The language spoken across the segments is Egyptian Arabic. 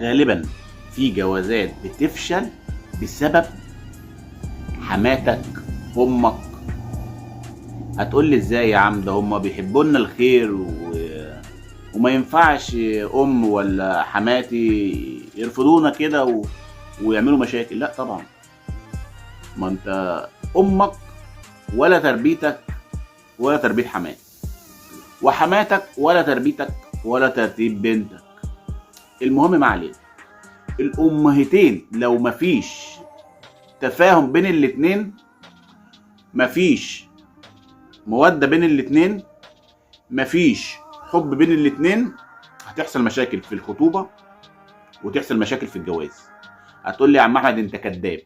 غالبا في جوازات بتفشل بسبب حماتك، امك. هتقول لي ازاي يا عم، ده هما بيحبوا لنا الخير وما ينفعش ام ولا حماتي يرفضونا كده ويعملوا مشاكل. لا طبعا، ما انت امك ولا تربيتك ولا تربية حماتك، وحماتك ولا تربيتك ولا ترتيب بنتك. المهم ما علينا، الامهتين لو مفيش تفاهم بين الاتنين، مفيش مودة بين الاتنين، مفيش حب بين الاتنين، هتحصل مشاكل في الخطوبة وتحصل مشاكل في الجواز. هتقول لي يا عم احمد انت كذاب.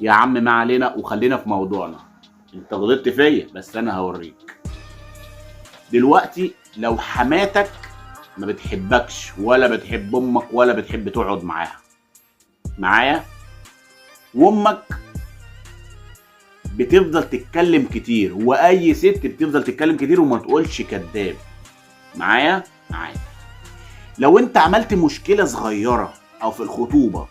يا عم ما علينا وخلينا في موضوعنا، انت غلطت فيا بس انا هوريك دلوقتي. لو حماتك ما بتحبكش ولا بتحب امك ولا بتحب تقعد معاها معايا، وامك بتفضل تتكلم كتير، واي ست بتفضل تتكلم كتير وما تقولش كذاب معايا معايا، لو انت عملت مشكلة صغيرة او في الخطوبة،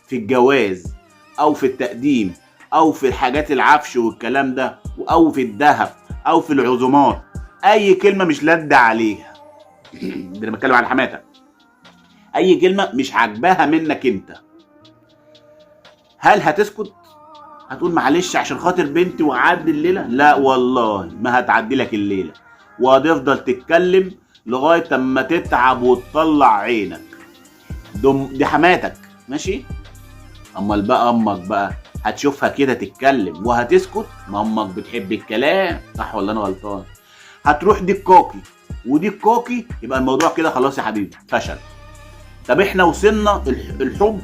في الجواز، او في التقديم، او في الحاجات العفش والكلام ده، او في الذهب، او في العزومات، اي كلمة مش لادة عليها، ده انا بتكلم على حماتك، اي كلمة مش عاجباها منك انت، هل هتسكت؟ هتقول معلش عشان خاطر بنتي وعدي الليلة؟ لا والله ما هتعدي لك الليلة، وهتفضل تتكلم لغاية اما تتعب وتطلع عينك. دي حماتك، ماشي؟ امال بقى امك بقى هتشوفها كده تتكلم وهتسكت؟ ما امك بتحب الكلام، صح ولا انا غلطان؟ هتروح دي الكوكي ودي الكوكي، يبقى الموضوع كده خلاص يا حبيبي فشل. طب احنا وصلنا الحب،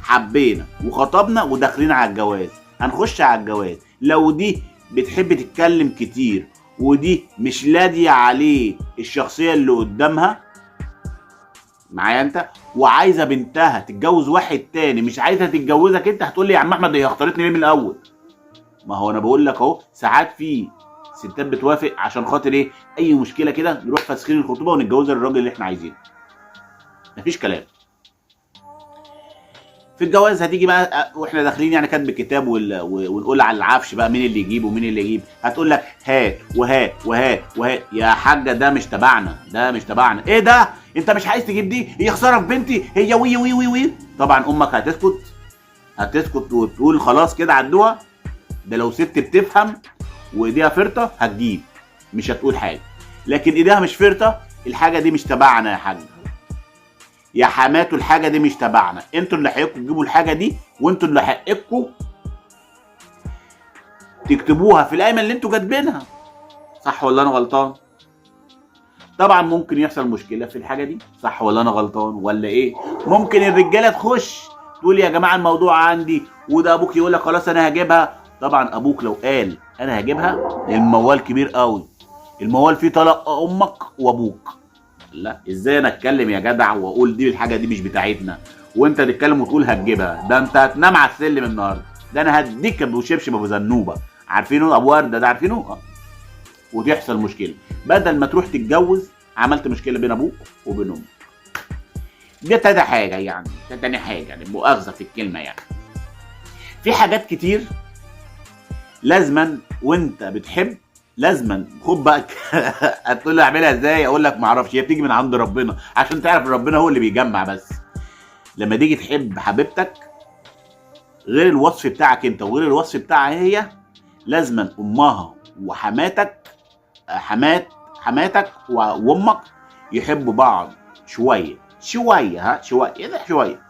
حبينا وخطبنا وداخلين على الجواز، هنخش على الجواز. لو دي بتحب تتكلم كتير ودي مش لاضيه عليه الشخصية اللي قدامها، معايا انت، وعايزه بنتها تتجوز واحد تاني، مش عايزه تتجوزك انت، هتقول لي يا عم احمد هي اختارتني ليه من الاول؟ ما هو انا بقول لك اهو، ساعات في ستات بتوافق عشان خاطر ايه؟ اي مشكلة كده نروح فاسخين الخطوبة ونتجوز الراجل اللي احنا عايزينه، مفيش كلام. في الجواز هتيجي بقى واحنا داخلين يعني كاتب الكتاب ونقول على العفش بقى مين اللي يجيب ومين اللي يجيب، هتقول لك هات وهات وهات وهات. يا حاجة ده مش تبعنا، ده مش تبعنا، ايه ده؟ انت مش عايز تجيب دي؟ هي خسارة في بنتي، هي وي وي وي وي. طبعا امك هتسكت، هتسكت وتقول خلاص كده عدوها. ده لو ست بتفهم وايديها فرطه هتجيب، مش هتقول حاجة، لكن ايديها مش فرطه، الحاجة دي مش تبعنا يا حاج، يا حماتو الحاجة دي مش تبعنا، انتوا اللي حقكم تجيبوا الحاجة دي، وانتوا اللي حقكم تكتبوها في القايمة اللي انتوا كاتبينها، صح ولا انا غلطان؟ طبعا ممكن يحصل مشكلة في الحاجة دي، صح ولا انا غلطان ولا ايه؟ ممكن الرجالة تخش تقول يا جماعة الموضوع عندي، وده ابوك يقول لك خلاص انا هجيبها. طبعا ابوك لو قال انا هجيبها، الموال كبير قوي، الموال فيه طلق امك وابوك. لا ازاي انا اتكلم يا جدع واقول دي الحاجة دي مش بتاعتنا، وانت تتكلم وتقول هتجيبها؟ ده انت هتنام على السلم النهارده، ده انا هديك ابو شبشب ابو زنوبه، عارفينه ابو ورده ده، عارفينه؟ وتحصل مشكلة، بدل ما تروح تتجوز عملت مشكلة بين ابوك وبين امك. دي تاني حاجة يعني، ده تاني حاجة يعني، مؤاخذة في الكلمة يعني. في حاجات كتير لازما وانت بتحب، لازما خد بقى هتقول لي اعملها ازاي؟ اقول لك ما اعرفش، هي بتيجي من عند ربنا، عشان تعرف ربنا هو اللي بيجمع. بس لما تيجي تحب حبيبتك غير الوصف بتاعك انت وغير الوصف بتاعها هي، لازما امها وحماتك، حماتك وامك يحبوا بعض شوية شوية، ها شوية ايه ده شوية،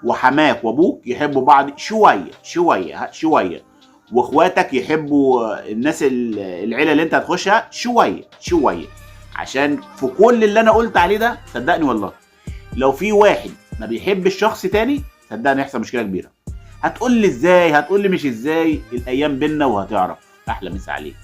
وحماك وابوك يحبوا بعض شوية شوية، ها شوية، واخواتك يحبوا الناس العيلة اللي انت هتخشها شوية شوية. عشان في كل اللي انا قلت عليه ده صدقني والله لو في واحد ما بيحبش شخص تاني صدقني هيحصل مشكلة كبيرة. هتقول لي ازاي؟ هتقول لي مش ازاي، الايام بينا وهتعرف. احلى مسا عليك.